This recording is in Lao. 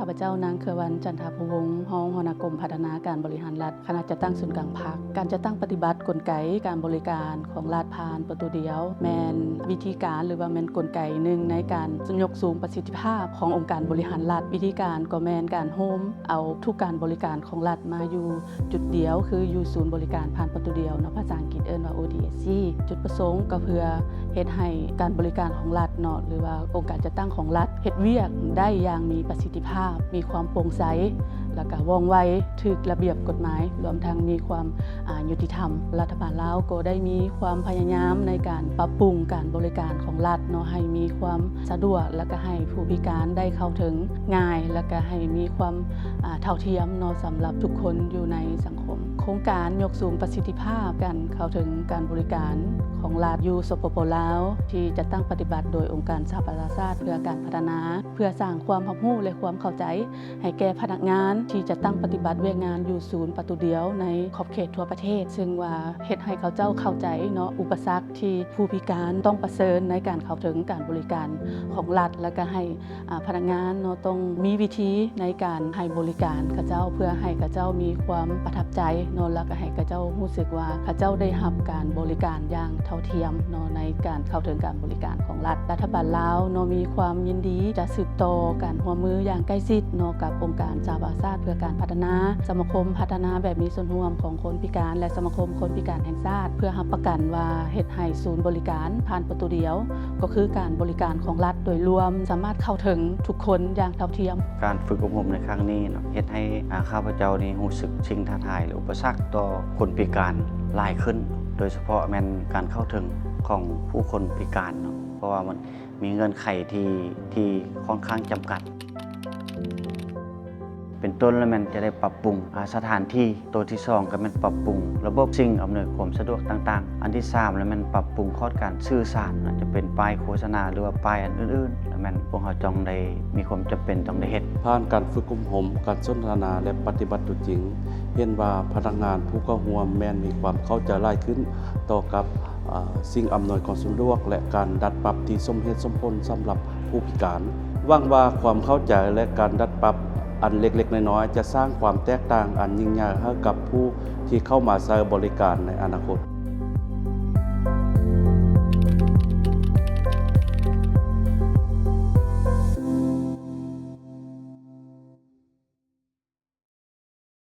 ຂ້າພະເຈົ້າ ນາງ ເຄືອວັນ ຈັນທະພູວົງ ຮອງຫົວໜ້າກົມພັດທະນາການບໍລິຫານລັດ ຄະນະຈັດຕັ້ງສູນກາງພັກ. ການຈັດຕັ້ງປະຕິບັດກົນໄກການບໍລິການຂອງລັດຜ່ານປະຕູດຽວ ແມ່ນວິທີການ ຫຼືວ່າແມ່ນກົນໄກໜຶ່ງໃນການຍົກສູງປະສິດທິພາບຂອງອົງການບໍລິຫານລັດ. ວິທີການກໍແມ່ນການໂຮມເອົາທຸກການບໍລິການຂອງລັດມາຢູ່ຈຸດດຽວ ຄືຢູ່ສູນບໍລິການຜ່ານປະຕູດຽວເນາະ, ພາສາອັງກິດເອີ້ນວ່າ ໂອ ດີ ເອສ ຊີ. ຈຸດປະສົງກໍເພື່ອເຮັດໃຫ້ການບໍລິການຂອງລັດເນາະ ຫຼືວ່າອົງການຈັດຕັ້ງຂອງລັດ ເຮັດວຽກໄດ້ຢ່າງມີປະສິດທິພາບ, ມີຄວາມໂປ່ງໃສ ແລ້ວກະວ່ອງໄວ, ຖືກລະບຽບກົດໝາຍ, ລວມທັງມີຄວາມ ອາ ຍຸຕິທຳ. ລັດຖະບານລາວກໍໄດ້ມີຄວາມພະຍາຍາມໃນການປັບປຸງການບໍລິການຂອງລັດເນາະ ໃຫ້ມີຄວາມສະດວກ ແລ້ວກະໃຫ້ຜູ້ພິການໄດ້ເຂົ້າເຖິງງ່າຍ ແລ້ວກະໃຫ້ມີຄວາມ ອາ ເທົ່າທຽມເນາະ ສຳລັບທຸກຄົນຢູ່ໃນສັງຄົມ. ໂຄງການຍົກສູງປະສິດທິພາບການເຂົ້າເຖິງການບໍລິການຂອງລັດຢູ່ ສປປ ລາວ ທີ່ຈັດຕັ້ງປະຕິບັດໂດຍອົງການສະຫະປະຊາຊາດເພື່ອການພັດທະນາ ເພື່ອສ້າງຄວາມຮັບຮູ້ ແລະ ຄວາມເຂົ້າໃຈໃຫ້ແກ່ພະນັກງານທີ່ຈັດຕັ້ງປະຕິບັດວຽກງານຢູ່ສູນປະຕູດຽວໃນຂອບເຂດທົ່ວປະເທດ, ເຊິ່ງວ່າເຮັດໃຫ້ເຂົາເຈົ້າເຂົ້າໃຈເນາະ ອຸປະສັກທີ່ຜູ້ພິການຕ້ອງປະເຊີນໃນການເຂົ້າເຖິງການບໍລິການຂອງລັດ ແລ້ວກະໃຫ້ ອາ ພະນັກງານເນາະ ຕ້ອງມີວິທີໃນການໃຫ້ບໍລິການເຂົາເຈົ້າ ເພື່ອໃຫ້ເຂົາເຈົ້າມີຄວາມປະທັບໃຈເນາະ ແລ້ວກະໃຫ້ເຂົາເຈົ້າຮູ້ສຶກວ່າເຂົາເຈົ້າໄດ້ຮັບການບໍລິການຢ່າງເທົ່າທຽມເນາະ ໃນການເຂົ້າເຖິງການບໍລິການຂອງລັດ. ລັດຖະບານລາວເນາະ ມີຄວາມຍິນດີຈະສືບຕໍ່ການຮ່ວມມືຢ່າງໃກ້ຊິດເນາະ ກັບອົງການສະຫະປະຊາຊາດເພື່ອການພັດທະນາ, ສະມາຄົມພັດທະນາແບບມີສ່ວນຮ່ວມຂອງຄົນພິການ ແລະ ສະມາຄົມຄົນພິການແຫ່ງຊາດ ເພື່ອຮັບປະກັນວ່າເຮັດໃຫ້ສູນບໍລິການຜ່ານປະຕູດຽວ ກໍຄືການບໍລິການຂອງລັດໂດຍລວມ ສາມາດເຂົ້າເຖິງທຸກຄົນຢ່າງເທົ່າທຽມ. ການຝຶກອົບຮົມໃນຄັ້ງນີ້ເນາະ ເຮັດໃຫ້ ອາ ຂ້າພະເຈົ້ານີ້ຮູ້ສຶກສິ່ງທ້າທາຍ ແລະ ອຸປະສັກຕໍ່ຄົນພິການຫຼາຍຂຶ້ນ, ໂດຍສະເພາະແມ່ນການເຂົ້າເຖິງຂອງຜູ້ຄົນພິການເນາະ ເພາະວ່າມັນມີເງື່ອນໄຂທີ່ ທີ່ຂ້ອນຂ້າງຈຳກັດ. ເປັນຕົ້ນລະແມ່ນຈະໄດ້ປັບປຸງ ອາ ສະຖານທີ່, ໂຕທີສອງກໍແມ່ນປັບປຸງລະບົບສິ່ງອຳນວຍຄວາມສະດວກຕ່າງໆ, ອັນທີສາມລະແມ່ນປັບປຸງຂອດການສື່ສານ ອາດຈະເປັນປ້າຍໂຄສະນາ ຫຼືວ່າປ້າຍອັນອື່ນໆ ລະແມ່ນພວກເຮົາຕ້ອງໄດ້ມີຄວາມຈຳເປັນຕ້ອງໄດ້ເຮັດ. ຜ່ານການຝຶກອົບຮົມ, ການສົນທະນາ ແລະ ປະຕິບັດຕົວຈິງ, ເຫັນວ່າພະນັກງານຜູ້ເຂົ້າຮ່ວມແມ່ນມີຄວາມເຂົ້າໃຈຫຼາຍຂຶ້ນຕໍ່ກັບ ອາ ສິ່ງອຳນວຍຄວາມສະດວກ ແລະ ການດັດປັບທີ່ສົມເຫດສົມຜົນສຳລັບຜູ້ພິການ. ຫວັງວ່າຄວາມເຂົ້າໃຈ ແລະ ການດັດປັບອັນເລັກໆນ້ອຍໆ ຈະສ້າງຄວາມແຕກຕ່າງອັນຍິ່ງໃຫຍ່ໃຫ້ກັບຜູ້ທີ່ເຂົ້າມາໃຊ້ບໍລິການໃນອະນາຄົດ.